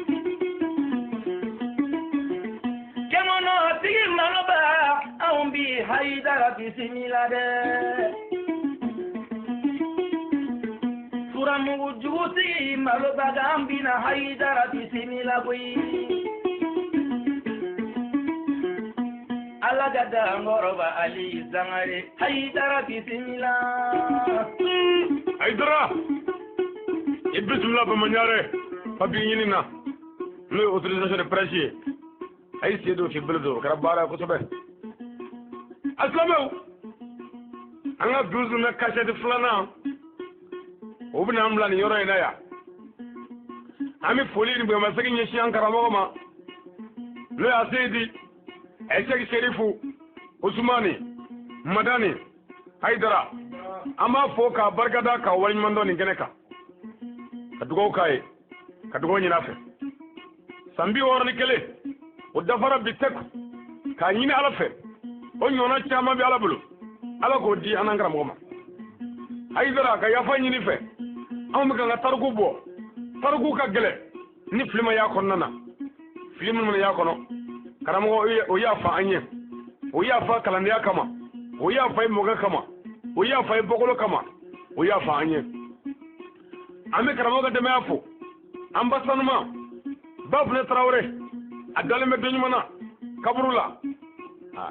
Speaker 2: Kɛmɔnɔ tigi maloba anw bi Hayidara bisimila dɛ. Furamugu jugutigi maloba an bɛna Hayidara bisimila koyi. Ala ka dankɔrɔba Ali Sangare Hayidara bisimila.
Speaker 1: Hayidara i bisimila Bamaɲare papiye ɲini na n'o ye autorisation de presse ye. A y'i sen don k'i bolo don o kɛra baara ye kosɛbɛ. A silamɛw an ka 12 mai kasɛti filanan o bɛna an bila nin yɔrɔ in na yan. An bɛ foli ni bonyamasegin ɲɛsin an karamɔgɔ ma n'o ye Aseyidi Ɛsɛki Serifu Usumani Madani Hayidara. An b'a fo k'a barikada k'a waleɲuman dɔn nin kɛnɛ kan ka dugawu k'a ye ka dugawu ɲini a fɛ. San 61 o dafara bi tɛku k'a ɲini Ala fɛ o ɲɔgɔnna caman bɛ Ala bolo Ala k'o di an n'an karamɔgɔ ma. Hayidara ka yafa ɲini fɛ anw bɛ k'an ka tariku bɔ tariku ka gɛlɛn ni fili ma y'a kɔnɔna na fili minnu mana y'a kɔnɔ karamɔgɔ o y'a fa an ye o y'a fa kalandenya kama o y'a fa i mɔkɛ kama o y'a fa i bɔkolo kama o y'a fa an ye. An bɛ karamɔgɔ ka denbaya fo an ba sanuma Bafunɛ Tarawele a dalen bɛ don ɲuman na kaburu la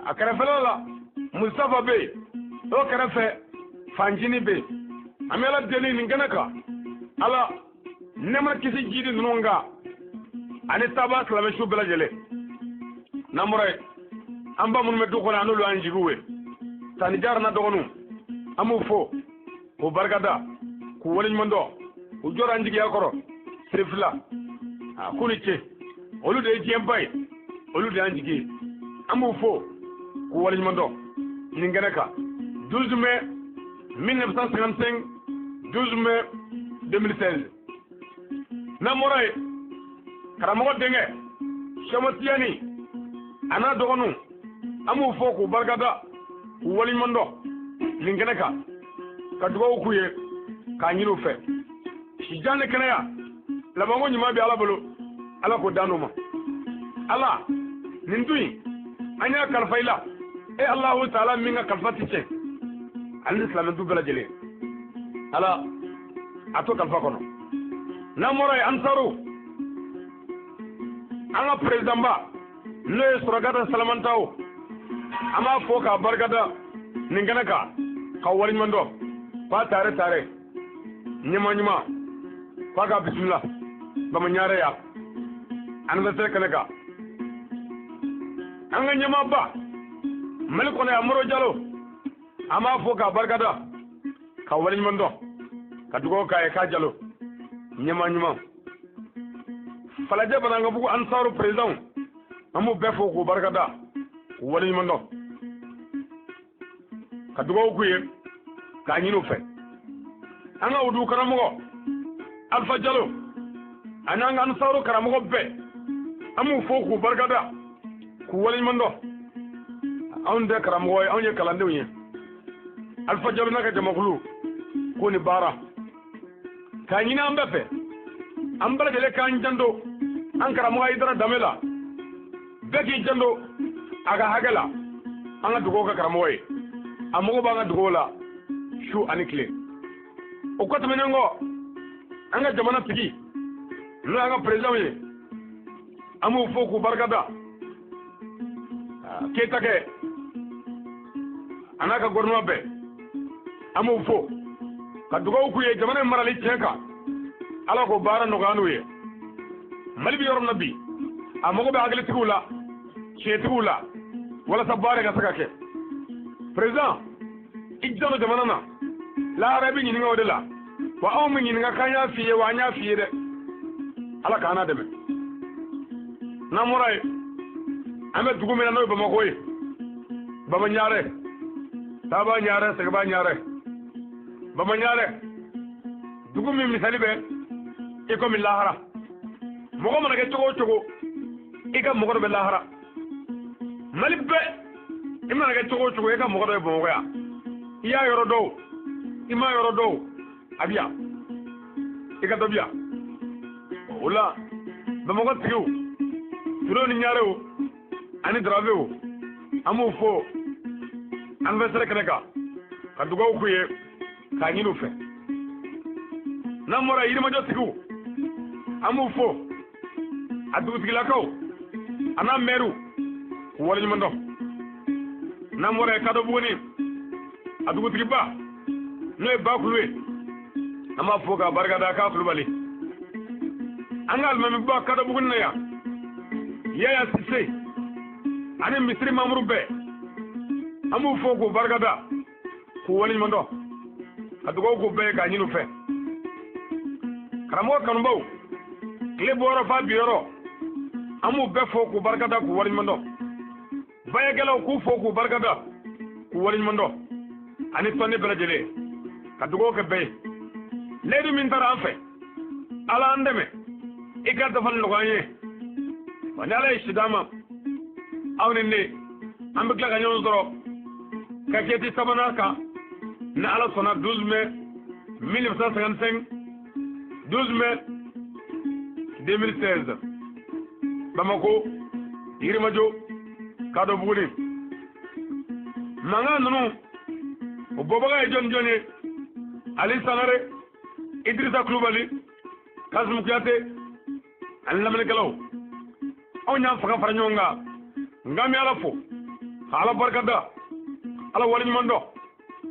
Speaker 1: a kɛrɛfɛla la Mustafa bɛ yen o kɛrɛfɛ Fanjini bɛ yen. An bɛ Ala deli nin kɛnɛ kan Ala nɛɛma kisi jidi ninnu kan ani taaba silamɛ su bɛɛ lajɛlen. N'an bɔra yen an ba minnu bɛ du kɔnɔ an n'olu y'an jigiw ye Tani Jara n'a dɔgɔninw an b'u fo k'u barikada k'u waleɲuman dɔn u jɔra an jigiya kɔrɔ Sirifila a k'u ni ce olu de ye diɲɛ ba ye olu de y'an jigi ye an b'u fo k'u waleɲuman dɔn nin kɛnɛ kan 12 mai 1955 12 mai 2016. N'an bɔra yen karamɔgɔ denkɛ Sɛmɔ Tiyani a n'a dɔgɔninw an b'u fo k'u barikada k'u waleɲuman dɔn nin kɛnɛ kan ka dugawu k'u ye k'a ɲini u fɛ sijan ni kɛnɛya labanko ɲuman bɛ Ala bolo Ala k'o d'an ma. Ala nin dun in an y'a kalifa i la e Alahu taala min ka kalifa ti tiɲɛ ani ni silamɛ du bɛɛ lajɛlen Ala a to kalifa kɔnɔ. N'an bɔra yen Ansaru an ka président ba n'o ye Surakata Salamantaw an b'a fo k'a barikada nin kɛnɛ kan ka waleɲuman dɔn k'a tare tare ɲɛma ɲuman k'a ka bisimila Bamaɲare ya anniversaire kɛnɛ kan. An ka ɲɛmaaba Mali kɔnɔ yan Moro Jalo an b'a fo k'a barikada ka waleɲuman dɔn ka dugawu k'a ye k'a jalo ɲɛma ɲuman. Falajɛ Banankabugu Ansaru président an b'u bɛɛ fo k'u barikada k'u waleɲuman dɔn ka dugawu k'u ye k'a ɲini u fɛ. An ka wudu karamɔgɔ Alpha Jalo ani an ka Ansaru karamɔgɔ bɛɛ an b'u fo k'u barikada k'u waleɲuman dɔn. Anw tɛ karamɔgɔ ye anw ye kalandenw ye. Alpha Jalo n'a ka jamakulu k'o ni baara k'a ɲini an bɛɛ fɛ an bɛɛ lajɛlen k'an janto an karamɔgɔ Hayidara danbe la bɛɛ k'i janto a ka hakɛ la an ka dugawu kɛ karamɔgɔ ye a mago b'an ka dugawu la su ani tile. O kɔ tɛmɛnen kɔ An ka jamana tigi n'o y'an ka président ye, an b'u fo k'u barikada. Keyita kɛ a n'a ka gouvernement bɛɛ, an b'u fo ka dugawu k'u ye jamana in marali tiɲɛ kan. Ala k'o baara nɔgɔya n'u ye. Mali bɛ yɔrɔ min na bi, a mago bɛ hakilitigiw la, tiɲɛtigiw la, walasa baara ka se ka kɛ. Président, i janto jamana na, lahara i bɛ ɲininka o de la. Wa anw bɛ ɲininka k'an y'a f'i ye, wa an y'a f'i ye dɛ. Ala k'an n'a dɛmɛ. N'an bɔra yen, an bɛ dugu min na n'o ye Bamakɔ ye, Baba Ɲare, Taba Ɲare, Sɛgɛba Ɲare, Baba Ɲare, dugu min misali bɛ i komi lahara. Mɔgɔ mana kɛ cogo o cogo, i ka mɔgɔ dɔ bɛ lahara. Mali bɛɛ, i mana kɛ cogo o cogo, i ka mɔgɔ dɔ bɛ Bamakɔ yan. I y'a yɔrɔ dɔn, i m'a yɔrɔ dɔn, a bɛ yan, i ka dɔ bɛ yan. O la Bamakɔ tigiw, Turew ni Ɲarew ani Daravew, an b'u fo anniversaire kɛnɛ kan ka dugawu k'u ye k'a ɲini u fɛ. N'an bɔra Yirimajɔ tigiw, an b'u fo, a dugutigilakaw a n'a mɛriw, k'u waleɲuman dɔn. N'an bɔra yen, Kadɔbuguni a dugutigiba n'o ye Bakulu ye, an b'a fo k'a barikada k'a Kulubali. An ka alimamiba Kadɔbuguni na yan, Yaya Sise ani misiri mamuru bɛɛ, an b'u fo k'u barikada k'u waleɲuman dɔn ka dugawu k'u bɛɛ ye k'a ɲini u fɛ. Karamɔgɔ kanubaw, tile bɔyɔrɔ f'a biyɔrɔ, an b'u bɛɛ fo k'u barikada k'u waleɲuman dɔn. Bayakɛlaw k'u fo k'u barikada k'u waleɲuman dɔn, ani tɔnden bɛɛ lajɛlen ka dugawu kɛ bɛɛ ye. Layidu min taara an fɛ, Ala an dɛmɛ i ka dafali nɔgɔya an ye. Wa ni Ala ye si d'an ma, aw ni ne an bɛ tila ka ɲɔgɔn sɔrɔ kakɛti sabanan kan ni Ala sɔnna 12 mai 1955, 12 mai 2016, Bamako, Yirimajɔ, Kadɔbuguni. Mankan ninnu o bɔbaga ye jɔn jɔn ye? Ali Sangare, Idrissa Kulubali, Kasimu Kuyate ani lamɛnnikɛlaw. Anw y'an fanga fara ɲɔgɔn kan, nka an bɛ Ala fo ka Ala barikada, Ala waleɲuman dɔn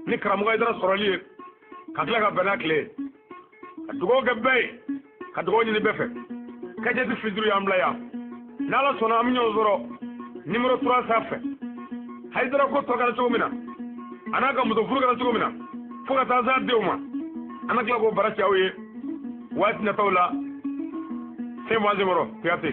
Speaker 1: ni karamɔgɔ Hayidara sɔrɔli ye ka tila ka bɛn n'a tile ye. Ka dugawu kɛ bɛɛ ye, ka dugawu ɲini bɛɛ fɛ. Kajɛti fitiri y'an bila yan. N'Ala sɔnna, an bɛ ɲɔgɔn sɔrɔ numéro 3 sanfɛ. Hayidara ko tɔ kɛra cogo min na, a n'a ka muso furu kɛra cogo min na, fo ka taa s'a denw ma, an na tila k'o bara ci aw ye waati nataw la. Fɛn b'an senkɔrɔ, Kuyate.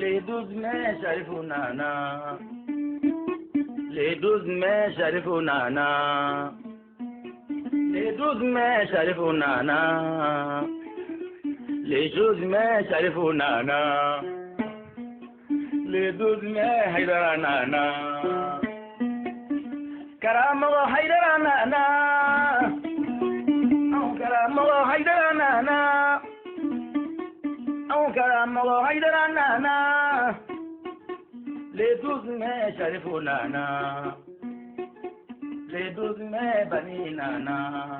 Speaker 2: Le 12 mai, Sharifou nana. Le 12 mai, Sharifou nana. Le 12 mai, Sharifou nana. Le 12 mai, Sharifou nana. Le 12 mai, Haidara nana. Karamɔgɔ Haidara nana. Anw karamɔgɔ Haidara nana. Anw karamɔgɔ Haidara nana. Le 12 mai, Sharifou nana. Le 12 mai, Bani nana.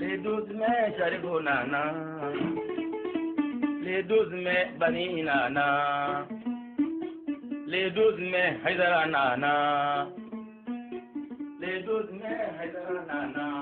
Speaker 2: Le 12 mai, Sharifou nana. Le 12 mai, Bani nana. Le 12 mai, Haidara nana. Le 12 mai, Haidara nana.